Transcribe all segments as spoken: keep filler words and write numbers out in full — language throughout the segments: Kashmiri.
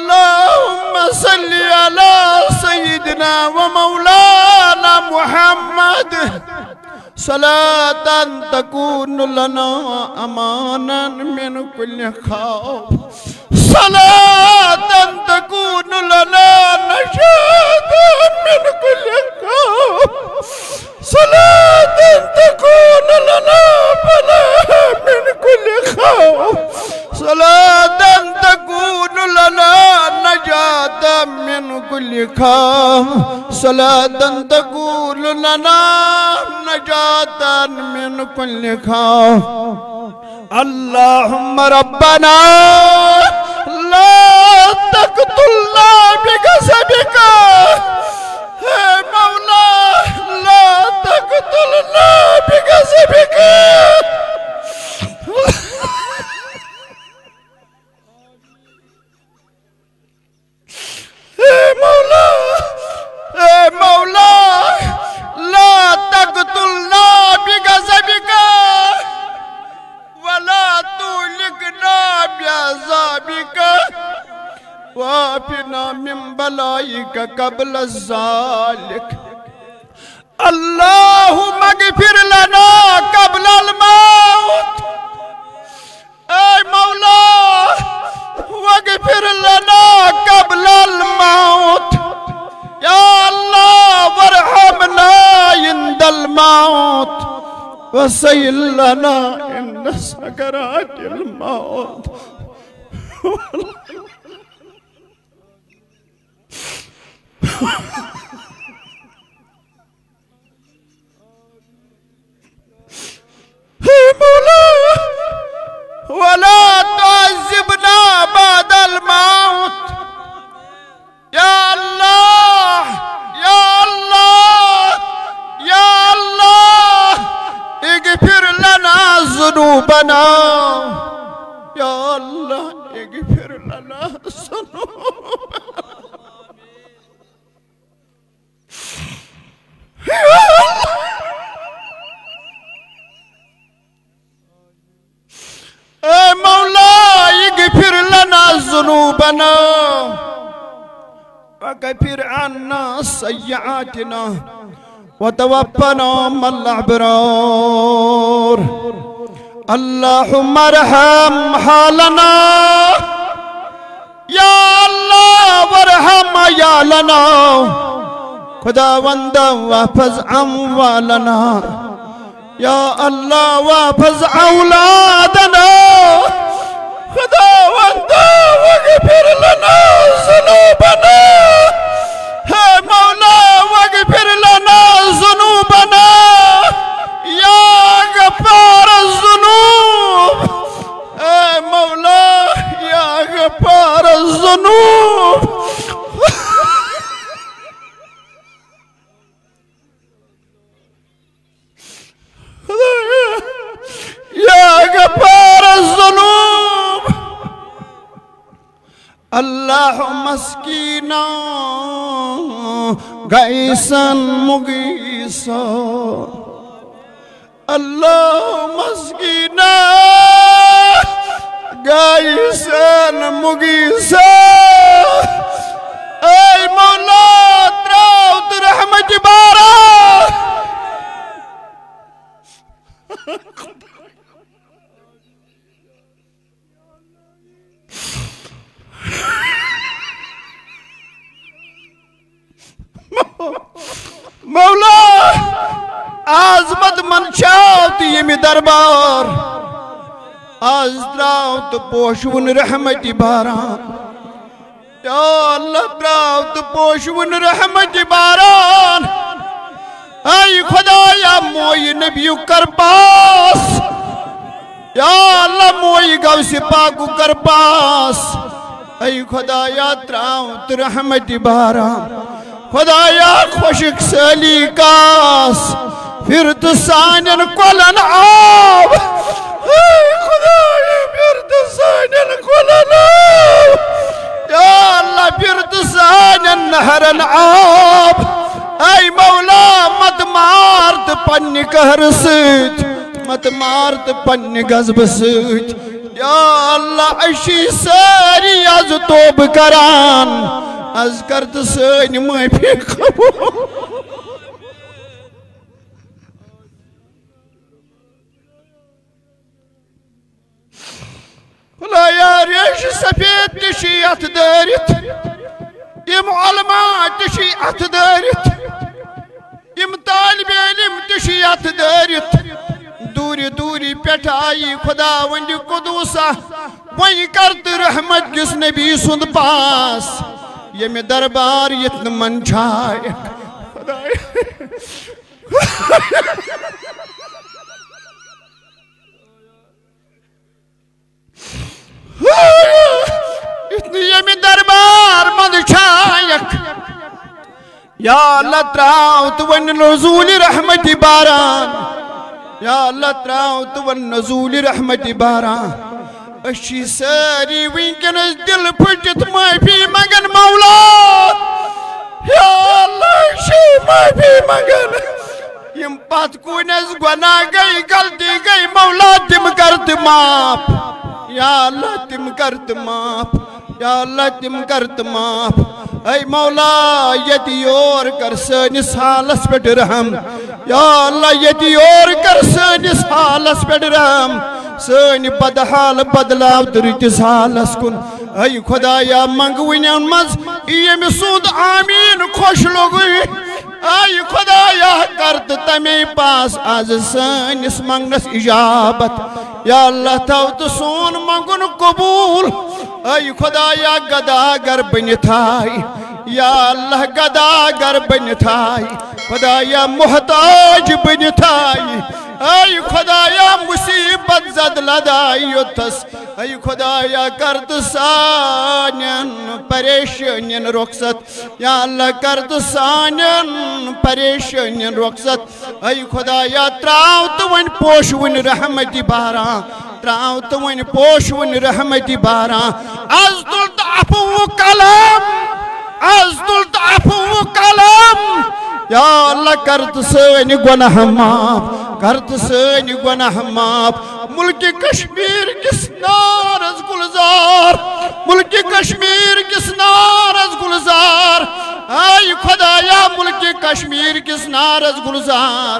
اللهم صل على سيدنا ومولانا محمد، صلاة تكون لنا أمانا من كل خوف، صلاة تكون لنا نجاة من كل خوف، صلاة تكون لنا فلاحا من كل خوف، صلاة تكون لنا نجاة من كل خوف، صلاة تكون لنا نجاة من كل خوف. اللهم ربنا لا تقتلنا بغضبك. اے مولا، لا تقتلنا بغضبك. اے مولا، اے مولا، لا تقتلنا بغضبك ولا تهلكنا بعذابك، وعافنا من بلائك قبل ذلك. اللهم اغفر لنا قبل الموت. اے مولا، واغفر لنا قبل الموت. يا الله، وارحمنا عند الموت، وسهل لنا عند سكرات الموت. اے مولا، ولا تعذبنا بعد الموت. يا الله، يا الله، يا الله، اغفر لنا ذنوبنا. يا الله، اغفر لنا ذنوبنا. اے مولا، اغفر لنا ذنوبنا وكفر عنا سيئاتنا وتوفنا مع الأبرار. اللهم ارحم حالنا. یا اللہ، وارحم عیالنا. خداوندا، واحفظ اموالنا. یا اللہ، واحفظ اولادنا. خداوندا، واغفر لنا ذنوبنا. اے مولا، واغفر لنا ذنوبنا. یا غفار الذنوب. اے مولا، یا غفار الذنوب. یا غفار الذنوب. اللهم اسقنا غيثا مغيثا. اللهم اسقنا غيثا مغيثا. اے مولا، تراو تہٕ رحمت باران. مولا، از مت من چھاو تہٕ ییٚمہِ دربار. از تراو تہٕ پوشوُن رحمتی باران. یا اللہ، تراو تہٕ پوشوُن رحمتی باران. اے خدایا، مویہِ نبیُک کر پاس. یا اللہ، مویہِ غوث پاکُک کر پاس. اے خدایا، تراو تہٕ رحمتی باران. خدایا، خۄشک سٲلی کاس، پھر تہٕ سانٮ۪ن کۄلن آب. اے خدایا، پھر تہٕ سانٮ۪ن کۄلن آب. یا اللہ، پھر تہٕ سانٮ۪ن نہرن آب. اے مولا، مت مار تہٕ پننہِ قہرٕ سۭتۍ، مت مار تہٕ پننہِ غضبہٕ سۭتۍ. یا اللہ، أسۍ چھِ سٲری از توبہٕ کران، از کر تہٕ سٲنۍ معٲفی قبول۔ خدایا، ریشہِ سفید تہِ چھِ یتھ دٲرِتھ، یِم علماء تہِ چھِ یتھ دٲرِتھ، یِم طالب علم تہِ چھِ یتھ دٲرِتھ۔ دوٗرِ دوٗرِ پٮ۪ٹھ آیہِ خداوندِ قدوسا، وۄنۍ کر تہٕ رحمت کِس نبی سُنٛد پاس، ییٚمہِ دربار ییٚتہِ نہٕ من چھایکھ۔ خدایا۔ یُتھ نہٕ ییٚمہِ دربار منٛز چھایکھ۔ یا اللہ، تراو تہٕ وۄنۍ نزول رحمتی باران۔ یا اللہ، تراو تہٕ وۄنۍ نزول رحمتی باران۔ أسۍ چھِ سٲری وٕنکیٚنس دِل پھٕٹِتھ معٲفی منٛگان مولا۔ یا اللہ، أسۍ چھِ معٲفی منٛگان۔ یِم پتھ کُن اَسہِ گۄناہ گٔے، غلطی گٔے، مولا، تِم کر تہٕ معاف۔ یا اللہ، تِم کر تہٕ معاف۔ یا اللہ، تِم کر تہٕ معاف۔ اے مولا، ییٚتہِ یور کر سٲنِس حالس پٮ۪ٹھ رحم۔ یا اللہ، ییٚتہِ یور کر سٲنِس حالس پٮ۪ٹھ رحم۔ سٲنۍ بدحال بدلاو تہٕ رٕتِس حالس کُن۔ اے خدایا، منگوٕنٮ۪ن منٛز ییٚمہِ سُنٛد آمیٖن خۄش لوٚگُے۔ اے خدایا، کر تہٕ تَمے پاس از سٲنِس منگنس اجابت۔ یا اللہ، تھاو تہٕ سون منگُن قبول۔ اے خدایا، گداگر بٔنِتھ آے۔ یا اللہ، گداگر بٔنِتھ آے۔ خدایا، محتاج بٔنِتھ آے۔ اے خدایا، مصیبت زد لداے یوٚتس۔ اے خدایا، کر تہٕ سانٮ۪ن پریشٲنین رخصت۔ یا اللہ، کر تہٕ سانٮ۪ن پریشٲنین رخصت۔ اے خدایا، تراو تہٕ وۄنۍ پوشوٕنۍ رحمتی باران۔ تراو تہٕ وۄنۍ پوشوٕنۍ رحمتی باران۔ از تُل تہٕ عفوُک قلم۔ از تُل تہٕ عفوُک قلم۔ یا اللہ، کر تہٕ سٲنۍ گۄناہ معاف۔ کر تہٕ سٲنۍ گۄناہ معاف۔ ملکِ کشمیر کِس نارس گلزار، ملکِ کشمیر کِس نارس گلزار۔ اے خدایا، ملکِ کشمیر کِس نارس گلزار۔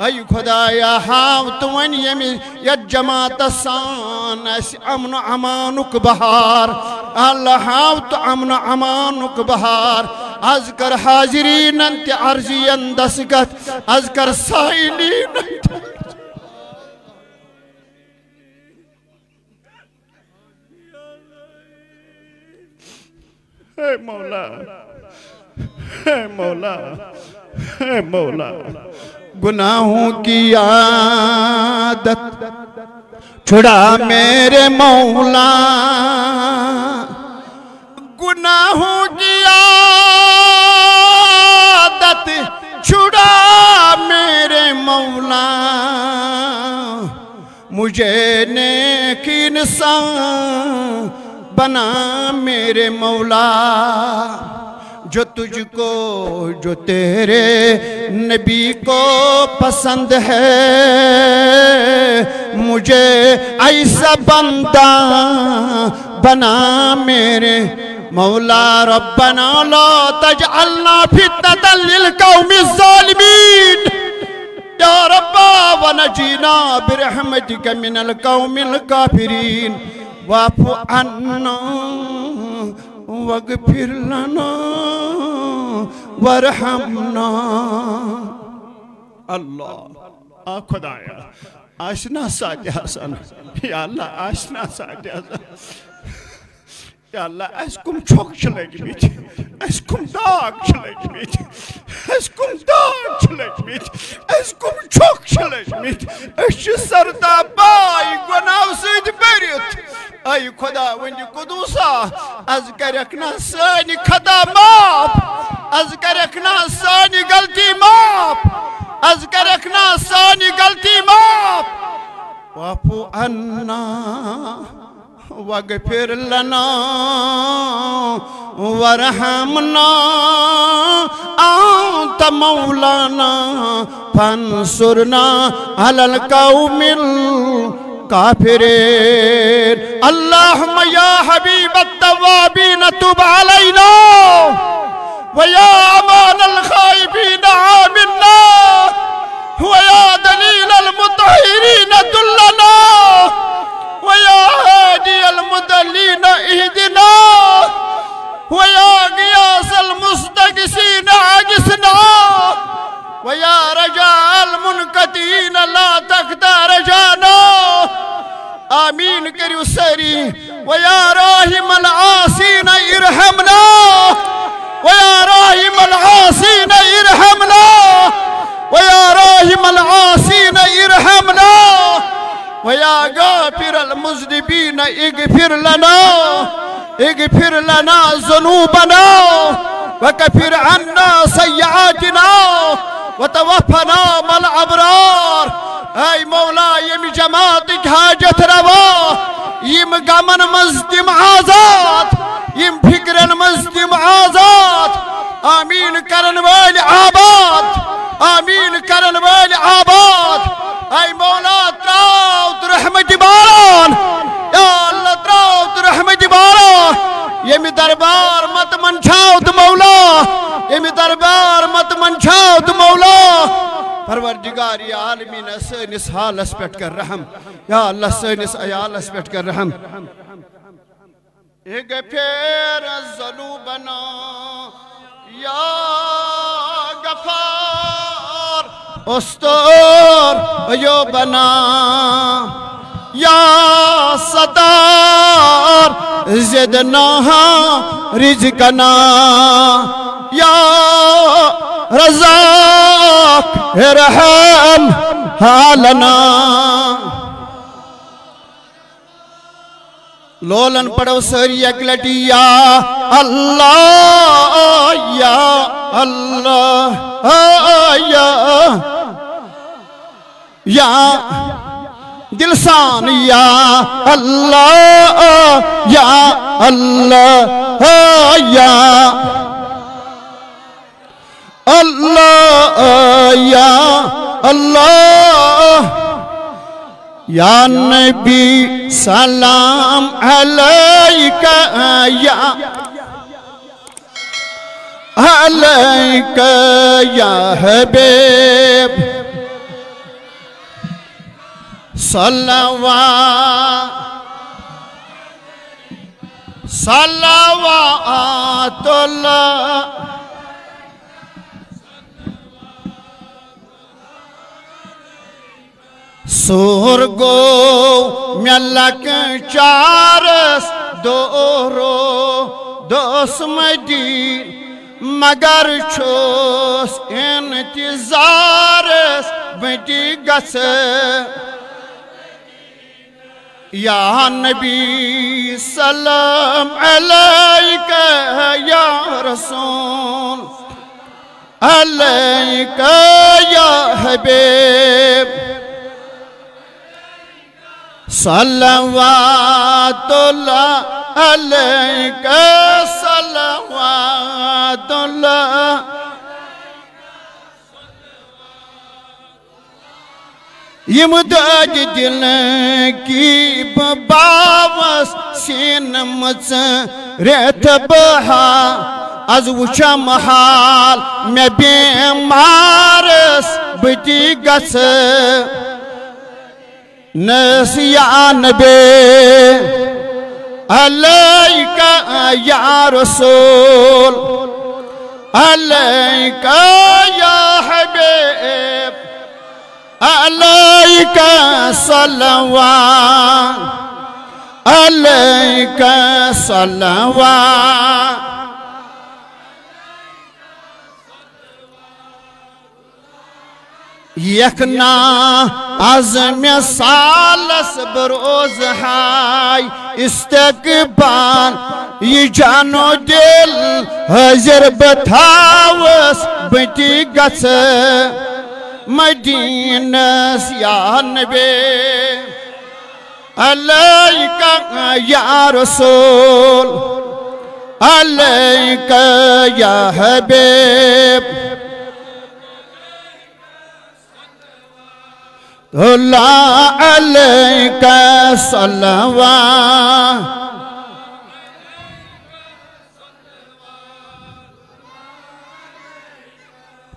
اے خدایا، ہاو تہٕ وۄنۍ ییٚمہِ یتھ جماعتس سان اسہِ امن و امانُک بہار۔ اللہ، ہاو تہٕ امن و امانُک بہار۔ از کر حاضریٖنن تہِ عرضی دستخط، از کر سائلینن تہِ۔ اے مولا، اے مولا، اے مولا، گناہوں کی عادت چھڑا میرے مولا، گناہوں کی عادت چھڑا میرے مولا، مجھے نیک انسان بنا میرے مولا، جو تجھ کو، جو تیرے نبی کو پسند ہے، مجھے ایسا بندہ بنا میرے مولا۔ ربنا لا تجعلنا فتنة للقوم الظالمين، یا رب، ونجینا برحمتک من القوم الکافرین، واعف عنا واغفر لنا وارحمنا۔ اللہ، آ خدایا، آسہِ نا ساتہِ حسن، یا اللہ، آسہِ نا ساتہِ حسن۔ یا اللہ، اَسہِ کُم چھۄکھ چھِ لٔگمٕتۍ، اَسہِ کُم داغ چھِ لٔگمٕتۍ، اَسہِ کُم داغ چھِ لٔگمٕتۍ، اَسہِ کُم چھۄکھ چھِ لٔگمٕتۍ۔ أسۍ چھِ سرتا پاے گۄناہو سۭتۍ بٔرِتھ۔ اے خداوندِ قدوسا، از کرکھ نا سٲنۍ خطا معاف، از کرکھ نا سٲنۍ غلطی معاف، از کرکھ نا سٲنۍ غلطی معاف۔ واعف عنا واغفر لنا وارحمنا، انت مولانا فانصرنا علی القوم الکافرین۔ غافرين. اللهم يا حبيب التوابين تب علينا، ويا أمان الخائفين آمنا، ويا دليل المطهرين دلنا، ويا هادي المضلين اهدنا، ويا غياث المستغيثين أغثنا، ويا رجاء المنقطعين لا تقطع رجانا. آمین کٔرِو سٲری۔ ويا راحم العاصين ارحمنا، ويا راحم العاصين ارحمنا، ويا راحم العاصين ارحمنا، ويا غافر المذنبين اغفر لنا، اغفر لنا ذنوبنا، وكفر عنا سيئاتنا، وتوفنا مع الأبرار. اے مولا، ییٚمہِ جماعتٕکۍ حاجت روا، یِم غمن منٛز تِم آزاد، یِم فکرن منٛز تِم آزاد، آمین کرن وٲلۍ آباد، آمین کرن وٲلۍ آباد۔ اے مولا، تراو تہٕ رحمتِ باران، یا اللہ، تراو تہٕ رحمتِ باران۔ ییٚمہِ دربار مت منٛدچھاو تہٕ مولا، ییٚمہِ دربار مت منٛدچھاو تہٕ مولا۔ پروردگار عالمین، سٲنِس حالس پٮ۪ٹھ کر رحم، یا اللہ، سٲنِس عیالس پٮ۪ٹھ کر رحم۔ اغفر ذنوبنا یا غفار، استر عیوبنا یا ستار، زدنا رزقنا یا رزاق، ارحم حالنا۔ لولن پڑھو سٲری اکہِ لٹہِ، یا اللہ، یا اللہ، یا، یا دلسان، یا اللہ، یا اللہ، یا اللہ، یا اللہ، یا نبی سلام علیک، یا علیک، یا حبیب صلوات، صلوات اللہ۔ سور گوٚو مےٚ لۄکچارس دورو دوس مدیٖنہٕ، مگر چھُس انتظارس بہٕ تہِ گژھٕ۔ یا نبی سلام علیک، یا رسول علیک، یا حبیب صلوات اللہ علیک، صلوات اللہ۔ یِم دٲدِ دِلہٕ کی بہٕ باوس سیٖنہٕ مٕژ رٮ۪تھ بہار، از وٕچھم حال مےٚ بٮ۪مارس بہٕ تہِ گژھٕ نس یا نبی علیک یا رسول علیک یا حبیب علیک صلوات، علیک صلوات۔ یکنا از مےٚ سالس بروز ہاے استقبال، یہِ جانو دل حٲضِر بہٕ تھاوس، بہٕ تہِ گژھٕ مدیٖنس یا نبی علیک یا رسول علیک یا حبیب۔ اللہ علیک صلوات۔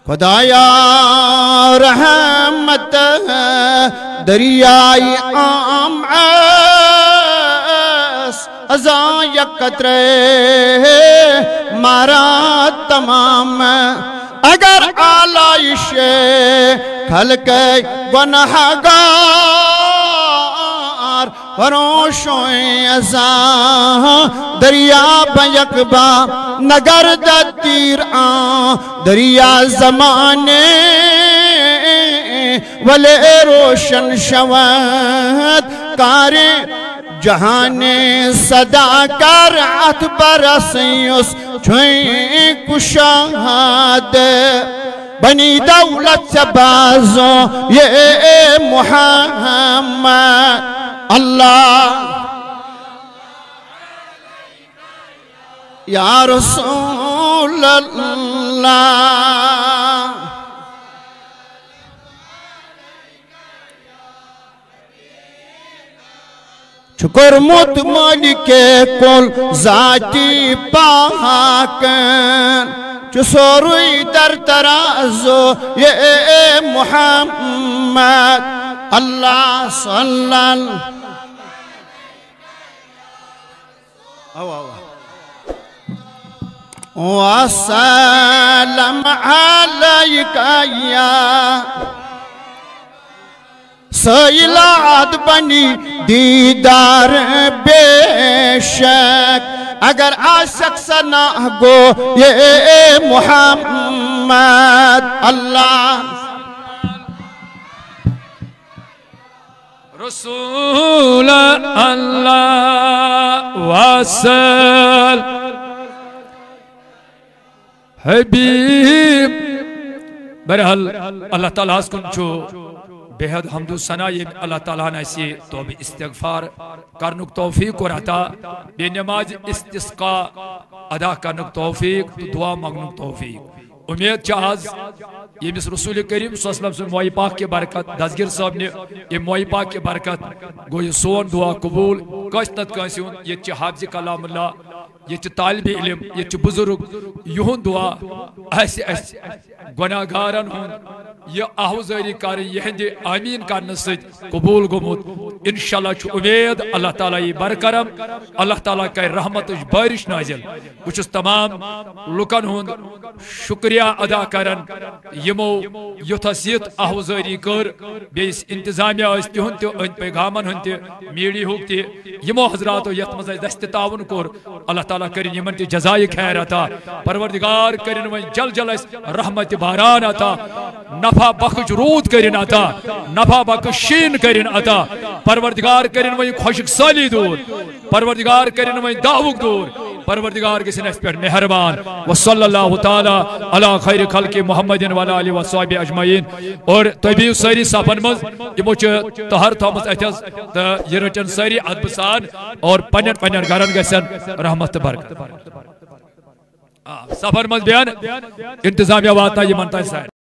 خدایا، رحمت دریائے عام اس، ازاں یک قطرے مارا تمام۔ اگر آلائش خلق گناہگار، پروشویں ازاں دریا بہ یک با نگر دتیر آں دریا زمانے، ولے روشن شود کاریں جہانے۔ صدا کر اتھ برسیں اس چھویں کشاد، بنی دولت سے بازوں یہ محمد۔ اللہ یا رسول اللہ۔ چھُ کوٚرمُت مٲلِکِ کُل ذاتِ پاکن، چھُ سورُے در ترازو یہِ محمد۔ اللہ صلی اللہ۔ اوا، اوا۔ وسلم علیک یا سیلاد بنی دیدار بے شک۔ اگر عاشق ثنا گو یہ محمد۔ اللہ رسول اللہ وسل حبیب۔ بہرحال، اللہ تعالیٰ ہس کُن چھُ بے حد حمد و ثنا، ییٚمۍ اللہ تعالیٰ ہن اسہِ توبہ استغفار کرنُک توفیق کوٚر عطا، بیٚیہِ نماز استسقا ادا کرنُک توفیق تہٕ دعا منگنُک توفیق۔ امید چھِ آز ییٚمِس رسول کریم صلی اللہ علیہ وسلم سٕنٛدِ مویہِ پاک کہِ برکت، دستگیر صٲبنہِ ییٚمہِ مویہِ پاک کہِ برکت گوٚو یہِ سون دعا قبول۔ کٲنٛسہِ نتہٕ کٲنٛسہِ ہُنٛد، ییٚتہِ چھِ حافظِ کلام اللہ، ییٚتہِ چھِ طالبِ علم، ییٚتہِ چھِ بزرگ، یِہُنٛد دعا آسہِ اَسہِ گۄناہ گارن ہُنٛد یہِ آہوزٲری کرٕنۍ، یِہنٛدِ آمیٖن کرنہٕ سۭتۍ قبول گوٚمُت۔ انشاءاللہ چھُ امید اللہ تعالیٰ یی برکرم، اللہ تعالیٰ کرِ رحمتٕچ بارش نازل۔ بہٕ چھُس تمام لُکن ہُنٛد شُکریہ ادا کران، یِمو یُتھس یِتھ آہوزٲری کٔر، بیٚیہِ یُس انتظامیہ ٲسۍ تِہُنٛد تہِ، أنٛدۍ پٔکۍ گامن ہُنٛد تہِ، میٖڈیا ہُک تہِ، یِمو حضراتو یتھ منٛز اَسہِ دستِ تعاوُن کوٚر، اللہ تعالیٰ کٔرِنۍ یِمن تہِ جزایہِ خیر عطا۔ پروردگار کٔرِنۍ وۄنۍ جل جل اَسہِ رحمتِ باران عطا، نفع بخش روٗد کٔرِنۍ عطا، نفع بخش شیٖن کٔرِنۍ عطا۔ پروردگار کٔرِنۍ وۄنۍ خۄشک سٲلی دوٗر۔ پروردگار کٔرِنۍ وۄنۍ داوُک دوٗر۔ پروردگار گٔژھِنۍ اَسہِ پٮ۪ٹھ مہربان۔ وصلی اللہ تعالیٰ علی خیر خلق محمد وعلی آلہ وصحبہ اجمعین۔ اور تُہۍ بِہِو سٲری صفن منٛز، یِمو چھِ تہر تھٲومٕژ اَتھٮ۪س، تہٕ یہِ رٔٹن سٲری ادبہٕ سان اور پننٮ۪ن پننٮ۪ن گرن گژھن رحمت تہٕ برکت۔ آ، صفن منٛز بیٚہن، انتظامیہ واتناو یِمن تام سارنٕے۔